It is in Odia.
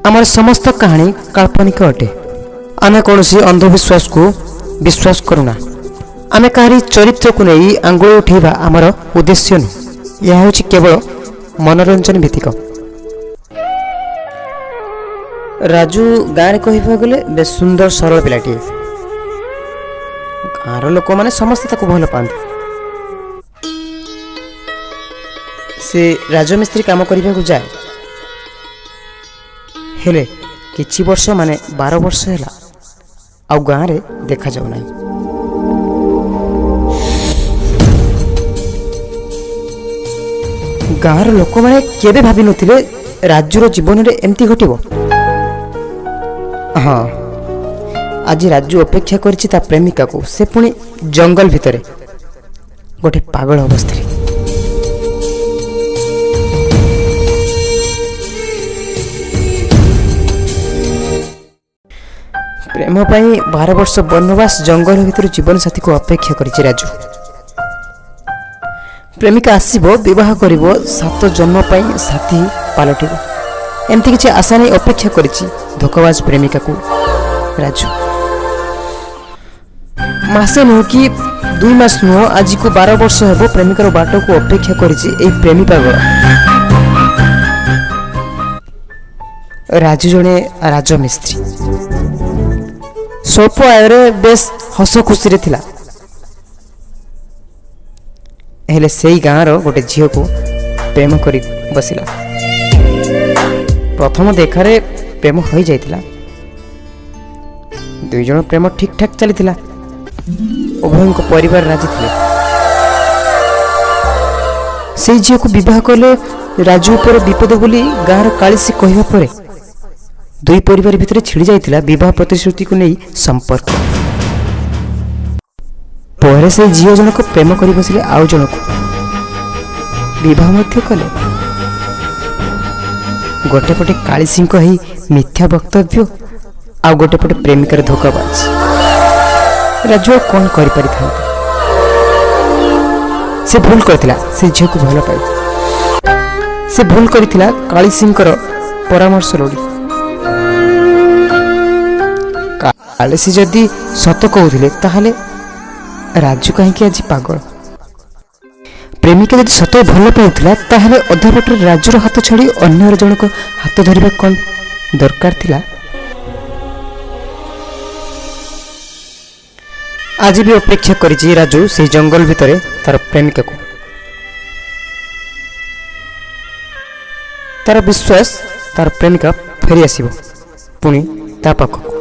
ଆମର ସମସ୍ତ କାହାଣୀ କାଳ୍ପନିକ ଅଟେ। ଆମେ କୌଣସି ଅନ୍ଧବିଶ୍ୱାସକୁ ବିଶ୍ୱାସ କରୁନା। ଆମେ କାହାରି ଚରିତ୍ରକୁ ନେଇ ଆଙ୍ଗୁଳି ଉଠାଇବା ଆମର ଉଦ୍ଦେଶ୍ୟ ନୁହେଁ। ଏହା ହେଉଛି କେବଳ ମନୋରଞ୍ଜନ ଭିତ୍ତିକ। ରାଜୁ ଗାଁରେ କହିବାକୁ ଗଲେ ବେଶ ସୁନ୍ଦର ସରଳ ପିଲାଟିଏ। ଗାଁର ଲୋକମାନେ ସମସ୍ତେ ତାକୁ ଭଲ ପାଆନ୍ତି। ସେ ରାଜମିସ୍ତ୍ରୀ କାମ କରିବାକୁ ଯାଏ, ହେଲେ କିଛି ବର୍ଷ ମାନେ 12 ବର୍ଷ ହେଲା ଆଉ ଗାଁରେ ଦେଖାଯାଉନାହିଁ। ଗାଁର ଲୋକମାନେ କେବେ ଭାବିନଥିଲେ ରାଜୁର ଜୀବନରେ ଏମିତି ଘଟିବ। ହଁ, ଆଜି ରାଜୁ ଅପେକ୍ଷା କରିଛି ତା ପ୍ରେମିକାକୁ, ସେ ପୁଣି ଜଙ୍ଗଲ ଭିତରେ ଗୋଟେ ପାଗଳ ଅବସ୍ଥାରେ। ପ୍ରେମ ପାଇଁ 12 ବର୍ଷ ବନବାସ ଜଙ୍ଗଲ ଭିତରୁ ଜୀବନସାଥୀକୁ ଅପେକ୍ଷା କରିଛି ରାଜୁ। ପ୍ରେମିକା ଆସିବ, ବିବାହ କରିବ, 7 ଜନ୍ମ ପାଇଁ ସାଥୀ ପାଲଟିବ, ଏମିତି କିଛି ଆଶା ନେଇ ଅପେକ୍ଷା କରିଛି ଧୋକାବାଜ ପ୍ରେମିକାକୁ ରାଜୁ। ମାସେ ନୁହଁ କି 2 ମାସ ନୁହଁ, ଆଜିକୁ 12 ବର୍ଷ ହେବ ପ୍ରେମିକାର ବାଟକୁ ଅପେକ୍ଷା କରିଛି ଏଇ ପ୍ରେମୀ ପାଗଳ। ରାଜୁ ଜଣେ ରାଜମିସ୍ତ୍ରୀ, ସ୍ୱଳ୍ପ ଆୟରେ ବେଶ ହସ ଖୁସିରେ ଥିଲା। ହେଲେ ସେଇ ଗାଁର ଗୋଟେ ଝିଅକୁ ପ୍ରେମ କରି ବସିଲା। ପ୍ରଥମ ଦେଖାରେ ପ୍ରେମ ହୋଇଯାଇଥିଲା। ଦୁଇ ଜଣ ପ୍ରେମ ଠିକ୍ ଠାକ୍ ଚାଲିଥିଲା। ଉଭୟଙ୍କ ପରିବାର ରାଜି ଥିଲେ। ସେଇ ଝିଅକୁ ବିବାହ କଲେ ରାଜୁ ଉପରେ ବିପଦ ବୋଲି ଗାଁର କାଳିସୀ କହିବା ପରେ ଦୁଇ ପରିବାର ଭିତରେ ଛିଡ଼ି ଯାଇଥିଲା ବିବାହ ପ୍ରତିଶ୍ରୁତିକୁ ନେଇ ସମ୍ପର୍କ। ପରେ ସେଇ ଝିଅ ଜଣକ ପ୍ରେମ କରି ବସିଲେ ଆଉ ଜଣକୁ, ବିବାହ ମଧ୍ୟ କଲେ। ଗୋଟେ ପଟେ କାଳିସୀଙ୍କ ଏହି ମିଥ୍ୟା ବକ୍ତବ୍ୟ, ଆଉ ଗୋଟେ ପଟେ ପ୍ରେମିକାର ଧୋକାବାଜ। ରାଜୁ ଆଉ କ'ଣ କରିପାରିଥାନ୍ତା? ସେ ଭୁଲ କରିଥିଲା ସେ ଝିଅକୁ ଭଲ ପାଇ। ସେ ଭୁଲ କରିଥିଲା କାଳିସୀଙ୍କର ପରାମର୍ଶ ଲୋଡ଼ି। କାଳିସୀ ଯଦି ସତ କହୁଥିଲେ ତାହେଲେ ରାଜୁ କାହିଁକି ଆଜି ପାଗଳ? ପ୍ରେମିକା ଯଦି ସତ ଭଲ ପାଉଥିଲା ତାହେଲେ ଅଧା ବାଟରେ ରାଜୁର ହାତ ଛାଡ଼ି ଅନ୍ୟର ଜଣକ ହାତ ଧରିବା କ'ଣ ଦରକାର ଥିଲା? ଆଜି ବି ଅପେକ୍ଷା କରିଛି ରାଜୁ ସେଇ ଜଙ୍ଗଲ ଭିତରେ ତାର ପ୍ରେମିକାକୁ। ତାର ବିଶ୍ୱାସ ତାର ପ୍ରେମିକା ଫେରି ଆସିବ ପୁଣି ତା ପାଖକୁ।